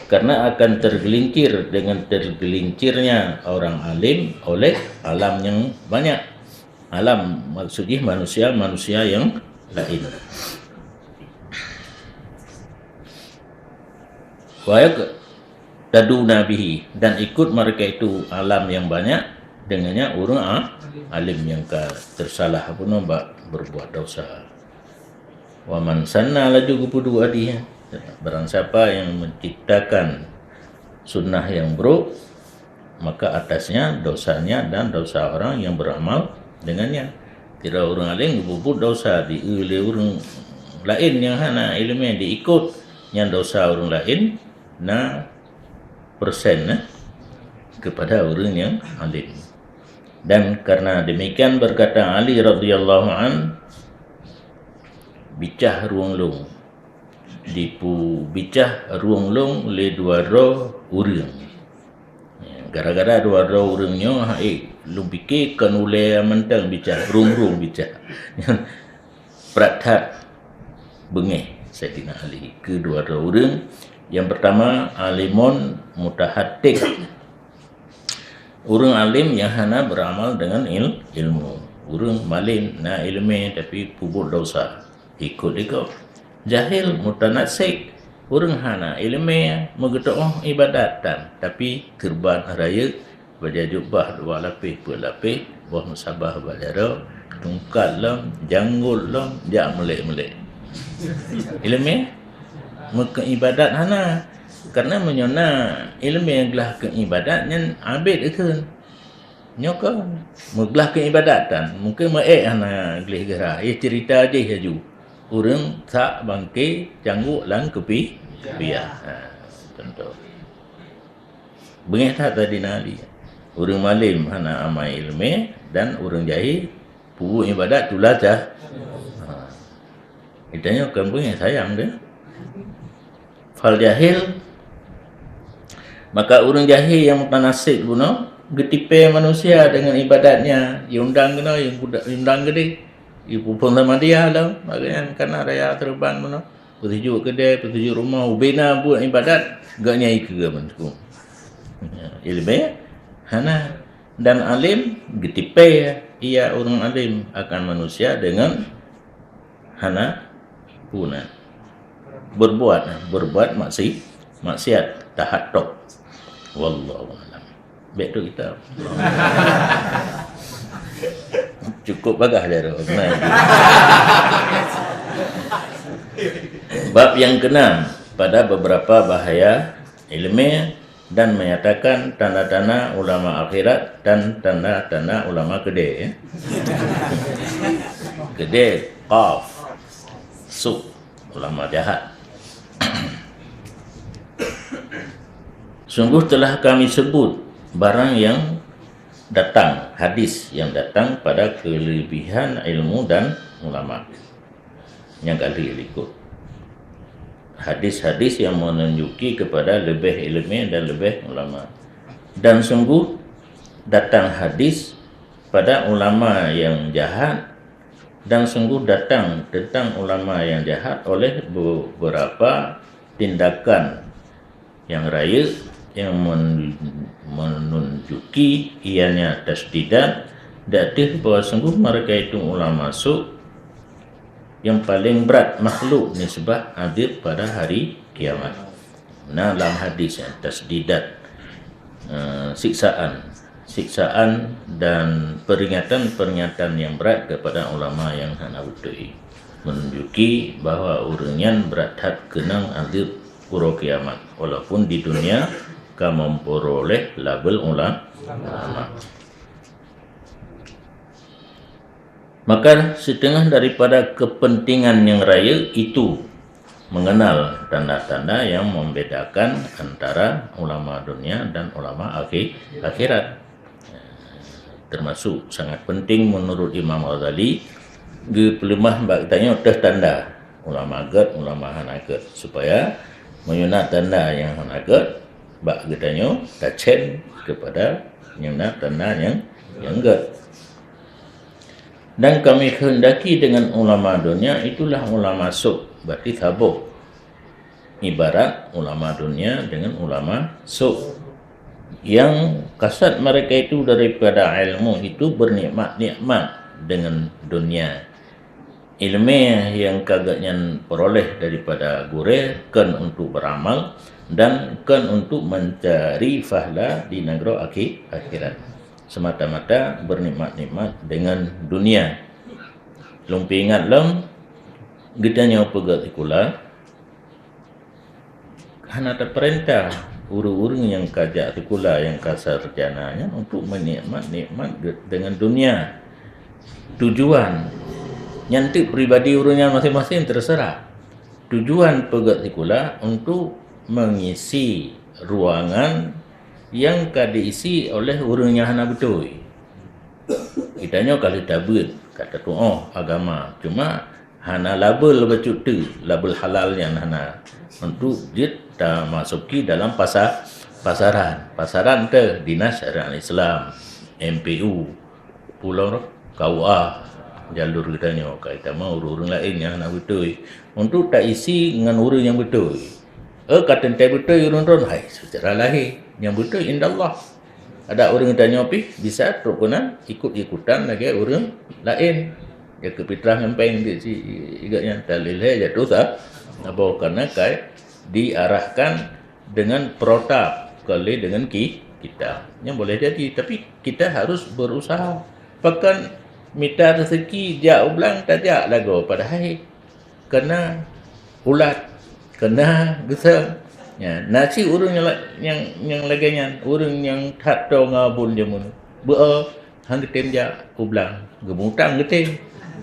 Karena akan tergelincir dengan tergelincirnya orang alim oleh alam yang banyak. Alam, maksudnya manusia-manusia yang lain. Wa yaqtaduna bihi, dan ikut mereka itu alam yang banyak, dengannya ureueng a-, alim nyang ka tersalah bunoe bak berbuat dosa. Wa man sanna, laju geupeuduek hadih, barang siapa yang menciptakan sunnah yang buruk, maka atasnya dosanya dan dosa orang yang beramal dengan nyan. Kira ureuëng alim geupeubuet desya di lé ureuëng laén nyang hana iéleumé diikot, nyan desya ureuëng laén na persen, eh, kepada ureuëng nyang alim. Dan karena demikian berkata Ali radhiyallahu an, "Bicah rueng lôn, dipeubicah rueng lôn lé dua droe ureuëng." Ya, gara-gara dua droe ureuëng nyoe, hai, lôn pike kon ulée mantong bicah, rueng-rueng bicah. Brat that beungéh Saidina Ali keu dua droe ureuëng. Yang pertama, alimun mutahattik. Ureuëng alim yang hana beramal dengan il-, ilmu. Ureuëng malem na iéleumé tapi peubuet desya. Ikot-ikot. Jahil mutanatsik. Ureuëng hana iéleumé meugeuteuoh iébadat tan, tapi keureubeuen rayeuk, bajée jubah dua lapéh peuet lapéh, boh meusabah bak jaroe, tungkat lom, janggot lom, jak meulék-meulék. Iéleumé meukeu iébadat hana. Karena meunyoe na iéleumé glah keu iébadat nyan abét ikheun. Nyoe kon meuglah keu iébadat tan, mungken meu-ék hana gleh geura. Eh, cerita jih laju. Ureuëng sak bangke cangguek lam keupi-, kupiah. Ha, contoh. Beungéh that tadi na Ali. Ureuëng malem hana amai iéleumé dan ureuëng jahé peubuet iébadat tula cah. Ha. Geutanyoe kon beungéh sayang deh. Fal jahil, maka ureuëng jahé nyang mutanatsik bunoe geutipée manusia deungon iébadatnya, iundang keunoe, iundang geudeh, ipeuphon sama dia lom, bagaimana kana raya teureuban bunoe, peutuju keudè, peutuju rumoh, ubena buet iébadat, geuhnyan ikeue meuteukong. Iéleumé hana, dan alim geutipée ia ureuëng alim akan manusia deungon hana puna. Berbuat, berbuat maksi-, maksiat tahat tok. Wallahu a'lam. Baik tu kita. Cukup bagah jaroe. Nah. Bab yang keenam, pada beberapa bahaya iéleumé dan menyatakan tanda-tanda ulama akhirat dan tanda-tanda ulama keudè, ya. Keudè, qaf, su, ulama jahat. Sungguh telah kami sebut barang yang datang, hadis yang datang pada kelebihan ilmu dan ulama. Nyang kali likot. Hadis-hadis yang menunjuki kepada lebih ilmu dan lebih ulama. Dan sungguh datang hadis pada ulama yang jahat, dan sungguh datang tentang ulama yang jahat oleh beberapa tindakan yang rayeuk yang men-, menunjuki ianya tasdidat, di ateueh bahwa sungguh mereka itu ulama su yang paling brat makhluk nisbah adab pada hari kiamat. Nah, dalam hadis yang tasdidat, eh, siksaan, siksaan dan peringatan-peringatan yang berat kepada ulama yang hana beutôi, menunjuki bahwa ureuëng nyan brat that keunong adab uroe kiamat, walaupun di dunia ka memperoleh label ula-, ulama. Maka setengah daripada kepentingan yang raya itu mengenal tanda-tanda yang membedakan antara ulama dunia dan ulama akhi-, akhirat. Termasuk sangat penting menurut Imam Ghazali, geupeuleumah bak geutanyoe teuh tanda ulama gét, ulama hana gét, supaya meunyoe na tanda nyang hana gét bak geutanyoe, tacen kepada nyang na tanda nyang, nyang gét. Dan kami kehendaki dengan ulama dunia itulah ulama su, berarti saboh. Ibarat ulama dunia dengan ulama su. Yang kasat mereka itu daripada ilmu itu bernikmat-nikmat dengan dunia. Ilmu yang ka geuhnyan peroleh daripada gurée kon untuk beramal dan kon untuk mencari pahala di nanggroe akhi-, akhirat. Semata-mata bernikmat-nikmat dengan dunia. Lôn peuingat lom, geutanyoe peugét sikula, hana tapeurintah ureuëng-ureuëng nyang ka jak sikula, nyang ka sarjana nyan untuk meunikmat-nikmat ge-, deungon dunia. Tujuan nyan teuk pribadi ureuëng nyan maséng-maséng, terserah. Tujuan peugét sikula untuk mengisi ruangan nyang ka diisi oleh ureuëng nyang hana beutôi. Geutanyoe ka lheueh tabeuet, ka tatuoh agama, cuma hana label bacut teuk, label halal nyan hana, untuk jeuet tamasuki dalam pasa-, pasaran. Pasaran teuh Dinas Syariat Islam, M P U, Pulang roh, K U A, jalur geutanyoe ka itamong ureuëng-ureuëng laén nyang hana beutôi, untuk taisi ngon ureuëng nyang beutôi. Eh, ka teuntée beutôi ureuëng droen, hai, secara lahé, nyang beutôi indallah. Ada ureuëng geutanyoe pih bisa trok keunan ikut-ikutan lagée ureuëng laén. Ya, keu pitrah ngon péng di si igat nyan talilhée jatuh sa-, saboh, karena kai diarahkan dengan protap, bukan lé dengan ki-, kita. Yang boleh jadi, tapi kita harus berusaha. Bahkan mita rezeki jak u blang tajak lagoe padahai kena ulat, kena geuseng. Ya, na cit ureuëng nyang la-, nyang, nyang lagée nyan, ureuëng nyang that toe ngon abon jameun. Beu han geutem jak u blang, geumutang geutem.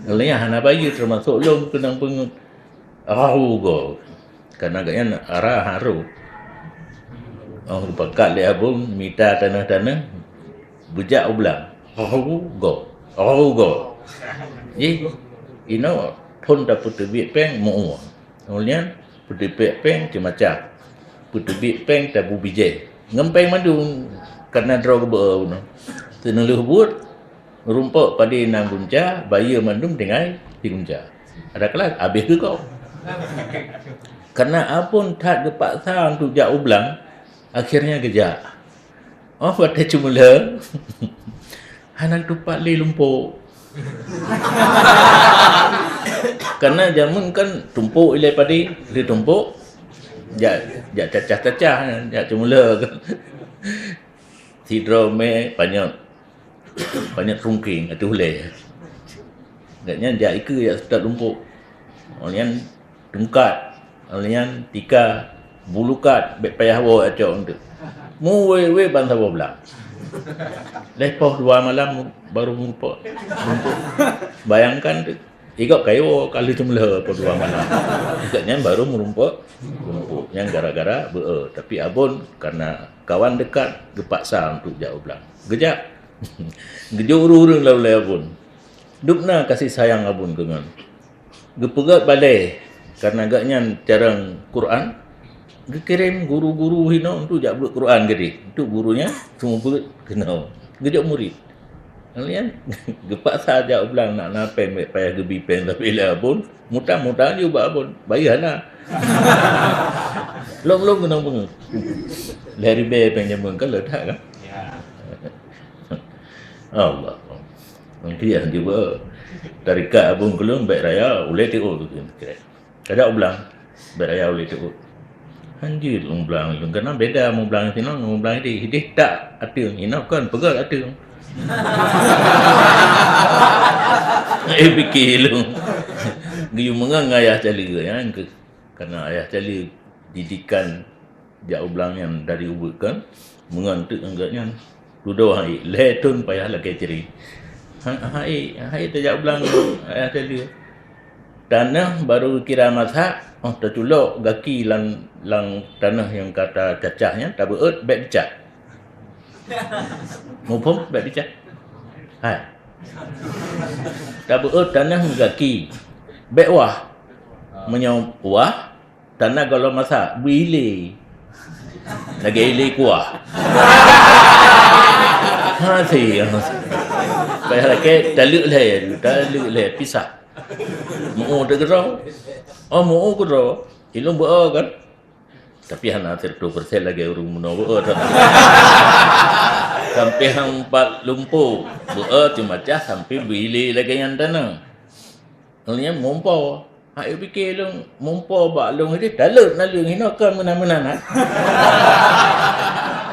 Lé nyan hana bayeue, termasuk lôn keunong peungeut. Ahu go. Karena gobnyan ara harôh. Oh, geupakat lé abon mita tanoh-tanoh, beujak u blang. Ahu go. Ahu go. Jih, inoe thon tapeuteubiet péng meu-ue. Ngon nyan peuteubiet péng ceumacah. Peuteubiet péng tabu bijéh. Ngon péng mandum, karena droe geubeuet unoe. Teuneulheueh buet, rumpok padé na gunca, bayeue mandum tinggai di gunca. Ada kelas, habéh keu gob. Karena abon that geupaksa untuk jak u blang, akhirnya geujak. Oh, watée ceumeulheueh, hana tupat lé lumpok. Karena jameun kan tumpok ilée padé, lé tumpok, jak, jak cacah-cacah, jak ceumeulheueh kan. Sidroe mé panyöt, panyöt rungking ateueh ulée. Gobnyan jak ikeue jak seutôt lumpok. Ngon nyan tungkat, ngon nyan tika, bulukat, bék payah woe acok eunteuk. Mu wé-wé ban saboh blang. Lheueh poh dua malam baru meurumpok. Bayangkan tu. Igob kayo ka lheueh ceumeulheueh poh dua malam. Gobnyan baru meurumpok, meurumpok. Nyan gara-gara beu-e. Tapi abon karena kawan dekat geupaksa untuk jak u blang. Geujak. Geujok ureuëng-ureuëng lam ulée abon. Dubna kasih sayang abon keu ngon. Geupeugét balée karena gobnyan carông Quran. Geukirém guru-guru hinoe untuk jak beuet Quran keudeh. Untuk guru nyan seumeubeuet keunoe. Geujok murit. Nyan geupaksa jak u blang nak na péng, bék payah geubi péng tapi lé abon, mutang-mutang ju bak abon, bayeue hana. Lom-lom keunong beungeut. Lhée ribée péng jameun ka le that kan? Ya. Allah. Nanti ya juga tarikat abon keulong bék raya ulée tiôk tu kira. Kada u blang, bék raya ulée tiôk. Hanjeuet u blang lôn, karena beda mu blang sinoe ngon mu blang ideh. Ideh tak ateueng, inoe kon peugét ateueng. Eh, pike lôn. Geuyue meungon ngon ayah Cali, ya, ke-, karena ayah Cali didikan jak u blang nyan dari ubeut kan, meungon teuk anggét nyan. Dudoe hai, lhée thon payah lakée cre. Ha-, hai, hai tajak u blang ayah Cali. Tanoh baru kira masak, oh, taculok gaki lam, lam tanoh nyang ka tacacah nyan, tabeuet, bék dicat. Muphom, bék dicat. Hai. Tabeuet tanoh gaki. Bék wah. Meunyoe wah, tanoh gohlom masak, beuilée. Lagée ilée kuah. Ha, si, ha, si. Payah lakée, taleuek lhée, taleuek lhée, pisah. Meu-o teuh keudroe. Oh, meu-o keudroe. Ilôn beu-o kan. Tapi hana siratoh persen lagée ureuëng bunoe beu-o that. Sampai hang pat lumpo, beu-o teumacah sampai beuilée lagée nyan tanoh. Lheueh nyan mumpo. Hak pike lôn mumpo bak lôn ideh, taleuek naleueng hinoe kon meunan-meunan, ha.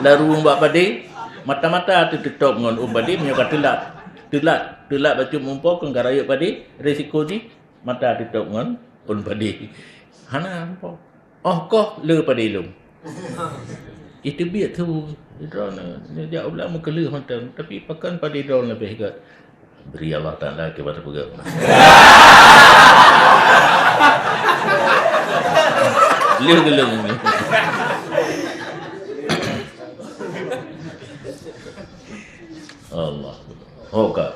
Laru bak padé, mata-mata teuteutop ngon ôn padé meunyoe ka teulat. Teulat, teulat bacut mumpo kon ka rayeuk padé, risiko jih mata teutop ngon ôn padé. Hana mumpo. Oh, koh le padé lôn. Iteubiet su, droeneuh neujak u blang meukeuleuh mantong, tapi pakon padé droeneuh leubeh gét. Bri Allah Taala keu bak tapeugah. Lheueh geuleueng. Allah. Ho ka.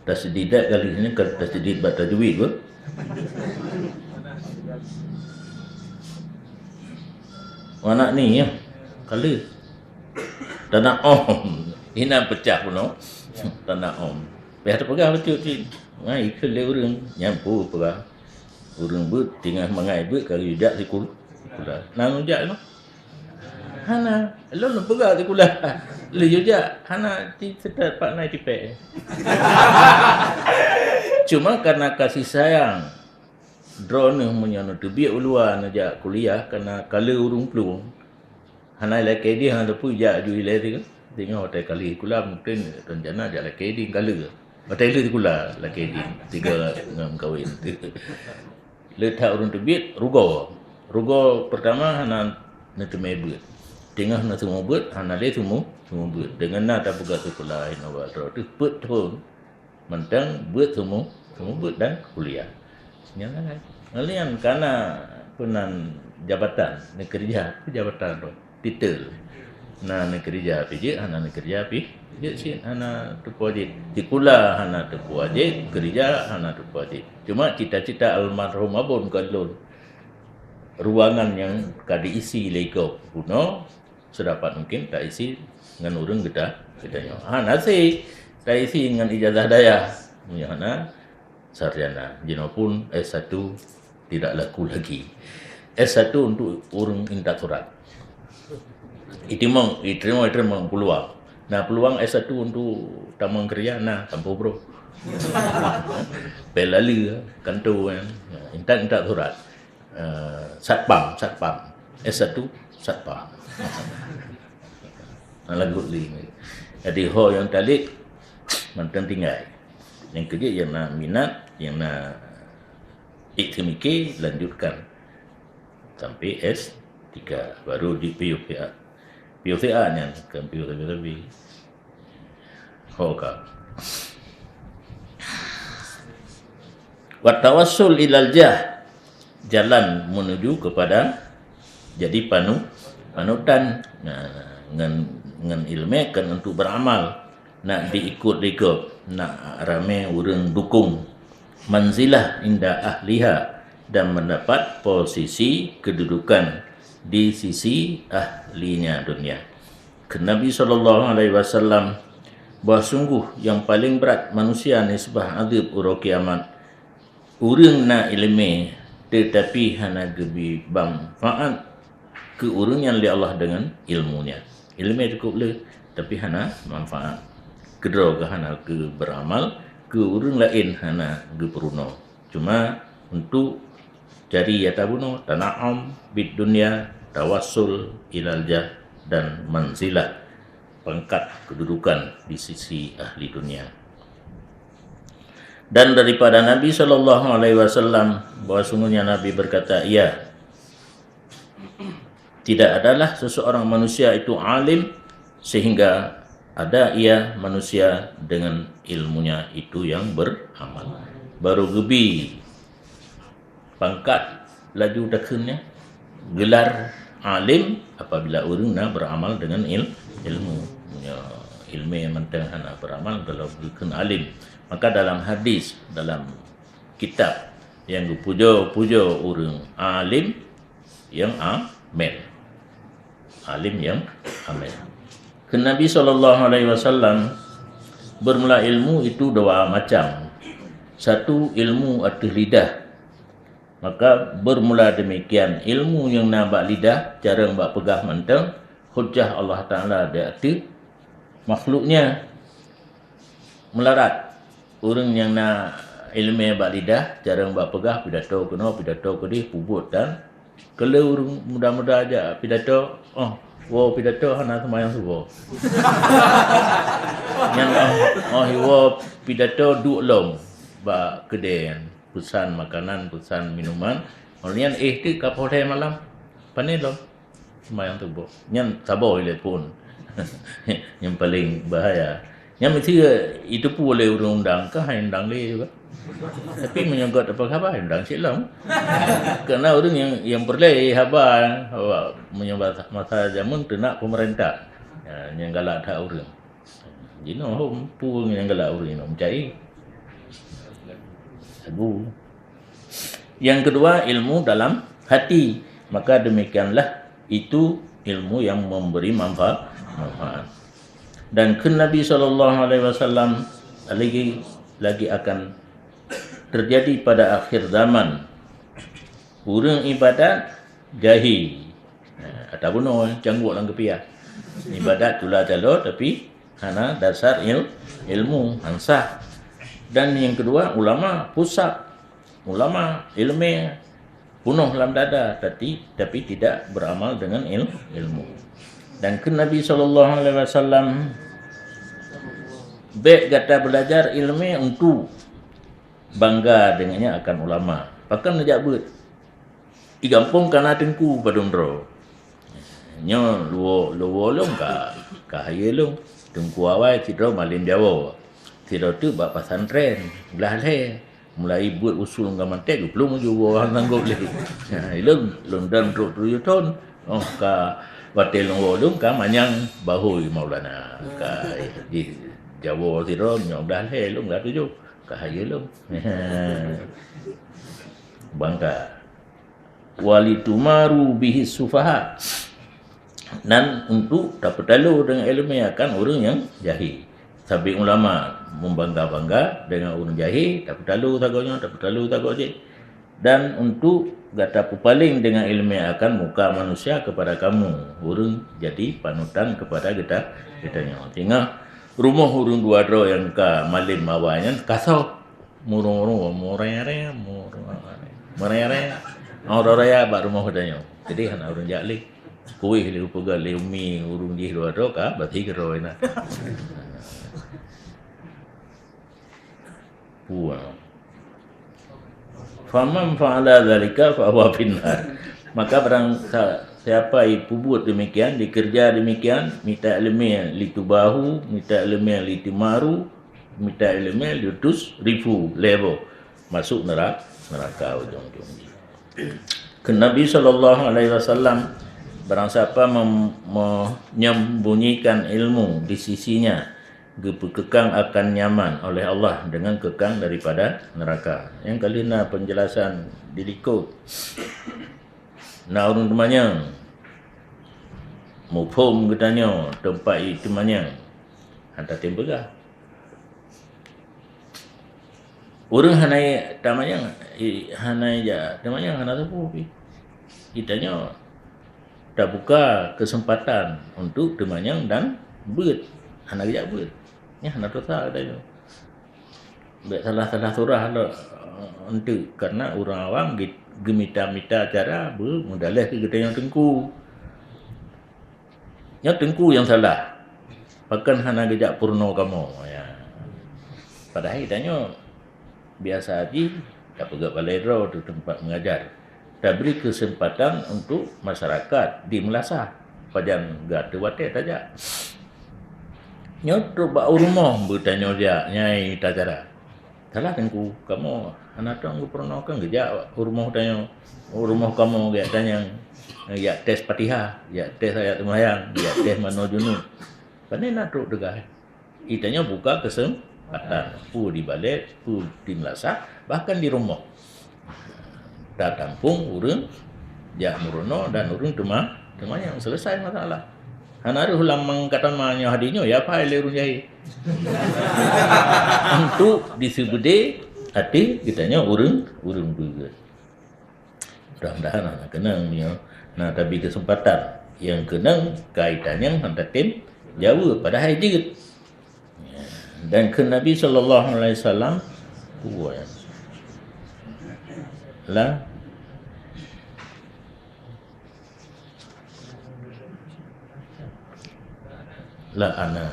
Tasydid dak kali ni, ka tasydid bak tajwid pun. Anak ni ya, kali. Tana'om. Inan peucah pun, no. Tana'om. Payah tapeugah bacut cit. Ngai ikheun lé ureueng, nyan peue peugah. Ureueng beuet teungoh mangai beuet ka geujak sikul-, sikula. Na geujak nyoe? Hana. Lôn peugah sikula. Lôn geujak. Hana, ti seutôt pat na tipék. Cuma karena kasih sayang, droeneuh meunyoe neuteubiet u luwa neujak kuliah, karena ka le ureueng plueng. Hana ilakée deh, hana teupeu jak ju ilée tiga. Teungoh watée ka lheueh sikula, mungken rencana jak lakée deh ka lheueh. Watée lheueh sikula lakée deh, tiga ngon kawen. Le that ureueng teubiet, rugoe. Rugoe peurtama hana neuteumé beuet. Teungoh neuseumu beuet, hana lé seumu, seumu beuet. Deungon na tapeugah sikula inoe bak droe teuh peuet thon. Mantong beuet seumu, seumu beuet dan kuliah. Nyan lah kan. Ngon lé nyan ka na peunan jabatan, neukeureuja, peue jabatan tu? Titel. Na neukeureuja pih jeuet, hana neukeureuja pih jeuet cit, hana teupeue jeuet. Sikula hana teupeue jeuet, keureuja hana teupeue jeuet. Cuma cita-cita almarhum Abon keu lôn. Ruangan nyang ka diisi lé gob bunoe, sedapat mungkin taisi ngon ureueng geuta-, geutanyoe. Ha, na si taisi ngon ijazah dayah. Meunyoe hana, sarjana. Jinoe pun S satu tidak laku lagi. S satu untuk ureueng intat surat. Itimong, itimong, itimong peluang. Na peluang S satu untuk tamong keureuja, na, sampôh brôh. Pelalu, kanto, kan. Intat-intat surat. Eh, satpam, satpam. S satu, satpam. Nah, lagu lima. Jadi, ho nyang taleb, mantong tinggai. Nyang keujeuet nyang na minat, nyang na ék teumike, lanjutkan sampai S tiga, baru di P U P A. P U P A nyan, bukan P U P A. Ho ka. Wa tawassul ilal jah, jalan menuju kepada jadi panu-, panutan. Nah, ngon, ngon ilmu kan untuk beramal, nak diikut lé gob, nak ramé ureueng dukung. Manzilah inda ahliha, dan mendapat posisi kedudukan di sisi ahlinya dunia. Kheun Nabi sallallahu alaihi wasallam, bahwa sungguh nyang paleng brat manusia nisbah adeueb uroe kiamat, ureueng na iéleumé teutapi hana geubri manfaat keu ureueng nyan lé Allah deungon iéleumé nyan. Iéleumé cukup le, tapi hana manfaat. Keudroe geuh hana keu beuramal, keu ureueng laén hana geupeurunoe. Cuma untuk cari nyata bunoe, tana'um bid dunya, tawassul ilal jah, dan manzilah, pangkat kedudukan di sisi ahli dunia. Dan daripada Nabi sallallahu alaihi wasallam bahwa sungguhnya Nabi berkata, ia tidak adalah seseorang manusia itu alim sehingga ada ia manusia dengan ilmunya itu yang beramal. Baru geubi pangkat laju takheun nyan gelar alim apabila ureueng na beramal dengan il-, ilmu. Ya, ilmu yang mantong hana beramal kalau geukheun alim. Maka dalam hadis, dalam kitab yang geupujoe-pujoe ureueng alim, nyang amel. Alim nyang amel. Kheun Nabi sallallahu alaihi wasallam, bermula ilmu itu dua macam. Satu ilmu ateueh lidah. Maka bermula demikian ilmu nyang na bak lidah, carong bak peugah mantong, hujjah Allah Taala di ateueh makhluknya. Meularat ureueng nyang na iéleumé bak lidah, carong bak peugah, pidato keunoe, pidato keudeh, peubuet dan keu lheueh ureueng muda-muda jak pidato, oh, woe pidato hana seumayang suboh. Nyan, oh, oh, woe pidato duek lom bak keudè nyan, peusan makanan, peusan minuman. Ngon lheueh nyan éh teuk ka poh lhèe malam, pané lom. Seumayang suboh. Nyan saboh ilée phon. Nyang paleng bahaya. Nyan meusti jiteupeue lé ureuëng undang, ka hai undang lé juga. Tapi meunyoe gét apa khabar, undang cit lom. Karena ureuëng nyang, nyang peureulée haba, haba meunyoe masa, masa jameun teunak pemerintah. Ya, nyang galak that ureuëng. Jinoe hom peue nyang galak ureuëng jinoe mencari. Lagu. Yang kedua, ilmu dalam hati. Maka demikianlah itu ilmu yang memberi manfa-, manfaat. Dan kheun Nabi sallallahu alaihi wasallam, lagi, lagi akan terjadi pada akhir zaman, ureuëng ibadat jahé. Nah, ata bunoe cangguek lam keupiah. Ibadat tula calo tapi hana dasar il-, ilmu, han sah. Dan yang kedua, ulama fusaq. Ulama, ileumèe, peunoh lam dada, tapi, tapi tidak beramal dengan il-, ilmu. Dan kheun Nabi sallallahu alaihi wasallam, "Bèk gata beulajar ileumèe untuk bangga dengannya akan ulama." Pakon neujak beuet? Di gampông ka na teungku padum droe. Nyoe luwoe, luwoe lôn ka, ka hayeue lôn. Teungku awai sidroe malem Jawoe. Sidroe teuk bak pesantren, blah lhèe. Mulai beuet usul ngon mantek, geuplueng ju woe han sanggop lé. Ilôn, lôn dang trok tujoh thon. Oh, ka watèe lôn woe lôn ka manyang bahôi Maulana. Ka jih Jawoe sidroe nyoe blah lhèe lôn ka tujoh. Ka hayeue lôn. Bangga. "Walitumaru bihi sufaha." Dan untuk tapeutalo deungon ileumèe akan ureuëng nyang jahé. Sabé ulama meubangga-bangga deungon ureuëng jahé, tapeutalo sagoe nyoe, tapeutalo sagoe jih. Dan untuk gata peupaleng deungon ileumèe akan muka manusia kepada kamu, ureuëng jadi panutan kepada gata, geutanyoe. Singoh rumoh ureuëng dua droe nyang ka malem awai nyan kasoh. Murung-rung, murere, murung, murere. Orang raya bak rumoh geutanyoe. Jadi hana ureuëng jak lé. Kueh lé peugah lé umi ureuëng jih dua droe ka, berarti keudroe na. Puang. "Faman fa'ala dzalika fahuwa finnar." Maka barang sa-, siapa yang peubuet demikian, dikerja demikian, mita ileumèe litubahu, mita ileumèe litumaru, mita ileumèe litusrifu, lhèe boh, masuk neura-, neuraka ujong-ujong jih. Kheun Nabi sallallahu alaihi wasallam, barang siapa mem-, menyembunyikan ilmu di sisinya, geupeukekang akan nyaman oleh Allah dengan kekang daripada neuraka. Nyang ka lheueh na penjelasan di likot. Na ureuëng teumanyong, muphom geutanyoe teumpat jih teumanyong, han tatem peugah. Ureuëng hana tamanyong, i, hana jak teumanyong, hana teupeu pih. Geutanyoe tabuka keuseumpatan untuk teumanyong dan beuet, hana geujak beuet. Nyan hana tusa geutanyoe. Bèk salah-salah surah lom, eh, eunteuk, karena ureuëng awam ge-, geumita-mita cara beumeudaleh keu geutanyoe teungku. Nyoe teungku nyang salah. Pakon hana geujak peurunoe kamoe? Ya. Padahai tanyoe biasa jih tapeugöt balai droe di teumpat mengajar. Tabri keuseumpatan untuk masyarakat di meulasah. Pajan gata watèe tajak. Nyoe trok bak u rumoh beutanyoe jak, nyai tacara. Salah teungku, kamoe hana tong geupeurunoe, kan geujak u rumoh tanyoe, u rumoh kamoe geujak tanyong, geujak tes Fatihah, geujak tes ayat seumayang, geujak tes manoe junub. Pane na trok teuga. Geutanyoe buka keuseumpatan, peue di balèt, peue di meulasah, bahkan di rumoh. Tatampong ureueng jak meurunoe dan ureueng teuma-, teumanyong, selesai masalah. Hana reuh lam mangkatama nyoe hadih nyoe, ya pai lé ureueng jahé. Untuk diseubeudé até geutanyoe ureueng, ureueng beugét. Mudah-mudahan hana keunong nyoe. Nah, tapi keuseumpatan nyang keunong kaitan nyang hana tatem jaweueb, padahai jeuet. Dan kheun Nabi sallallahu alaihi wasallam, la, la ana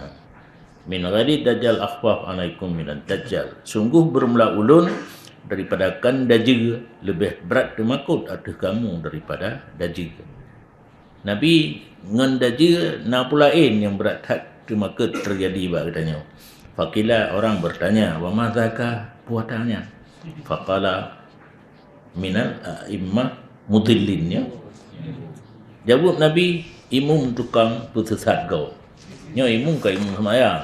min ghairi dajjal akhwaf alaikum minad dajjal. Sungguh beureumeula ulôn daripada kon dajjal, leubeh brat teumakot ateueh kamu daripada dajjal. Nabi ngon dajeu na peue laén nyang brat that teumakot teujadi bak geutanyoe. Faqila, orang bertanya, "Wa ma dzaka, peue ata nyan?" Faqala, "Minal a'immah mudhillin," ya. Jaweueb Nabi, "Imum tukang peusesat gob." Nyoe imum ka imum seumayang.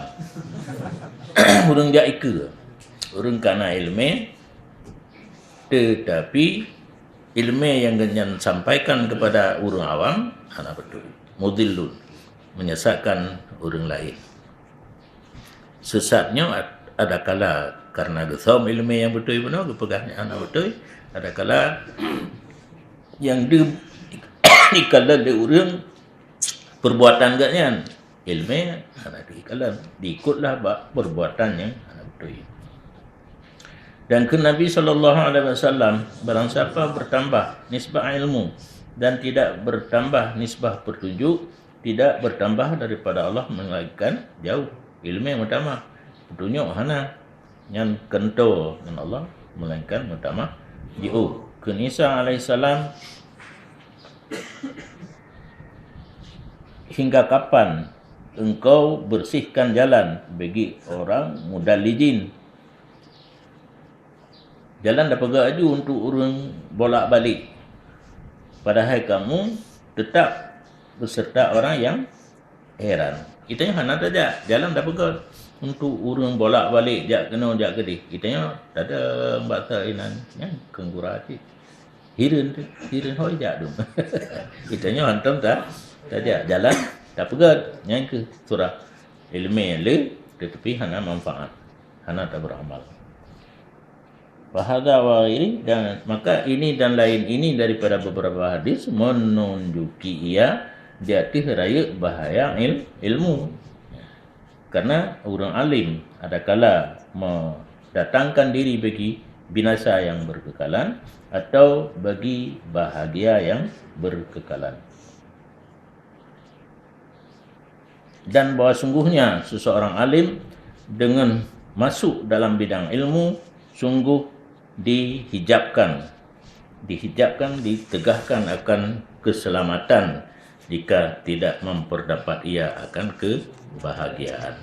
Ureuëng jak ikeue. Ureuëng ka na iéleumé, teutapi iéleumé nyang geuhnyan sampaikan keupada ureuëng awam hana beutôi. Mudhillun, menyesatkan ureuëng laén. Sesat nyoe ad-, adakala karena geusöm iéleumé nyang beutôi bunoe, geupeugah nyan hana beutôi, adakala nyang deuh ikalon lé ureuëng perbuatan geuhnyan, iéleumé hana geuikalon, diikotlah bak perbuatan nyang hana beutôi. Dan kheun Nabi sallallahu alaihi wasallam, barang siapa bertambah nisbah ilmu dan tidak bertambah nisbah petunjuk, tidak bertambah daripada Allah melainkan jauh. Iéleumé meutamah, petunjuk hana, nyan keuntoe ngon Allah melainkan meutamah jiôh. Kheun Isa alaihissalam, "Hingga kapan engkau bersihkan jalan bagi orang mudallijin?" Jalan tapeugöt laju untuk ureuëng bolak-balik, padahai kamu tetap beserta orang yang heran. Geutanyoe hana tajak, jalan tapeugöt untuk ureuëng bolak-balik jak keunoe jak keudeh. Geutanyoe tadong bak inan nyan keu gura cit. Hireuen tu, hireuen hôi jak dum. Geutanyoe hantom ta-, tajak, jalan tapeugöt. Nyan keuh surah iéleumé le, teutapi hana manfaat, hana taberamal. Fahadza wa ghairi, dan maka ini dan lain ini daripada beberapa hadis menunjuki ia di ateueh rayeuk bahaya il-, ilmu. Karena ureuëng alim adakala mendatangkan diri bagi binasa yang berkekalan atau bagi bahagia yang berkekalan. Dan bahwa sungguhnya seseorang alim dengan masuk dalam bidang ilmu sungguh dihijabkan, dihijabkan, ditegahkan akan keselamatan jika tidak memperdapat ia akan kebahagiaan.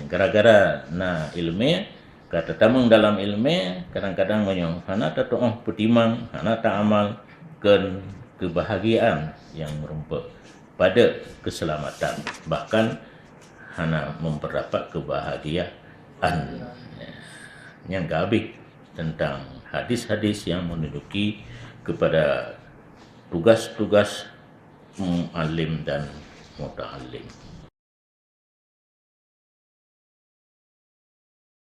Gara-gara na iéleumé, ka tatamong dalam iéleumé, kadang-kadang meunyoe hana tatu'oh peutimang, hana taamal, kheun kebahagiaan nyang meurumpok, padub keuseulamatan, bahkan hana meupeurapat keubahagiaan. Nyan ka habéh teuntang hadis-hadis nyang meununjuki keupada tugas-tugas muallim dan mutaallim.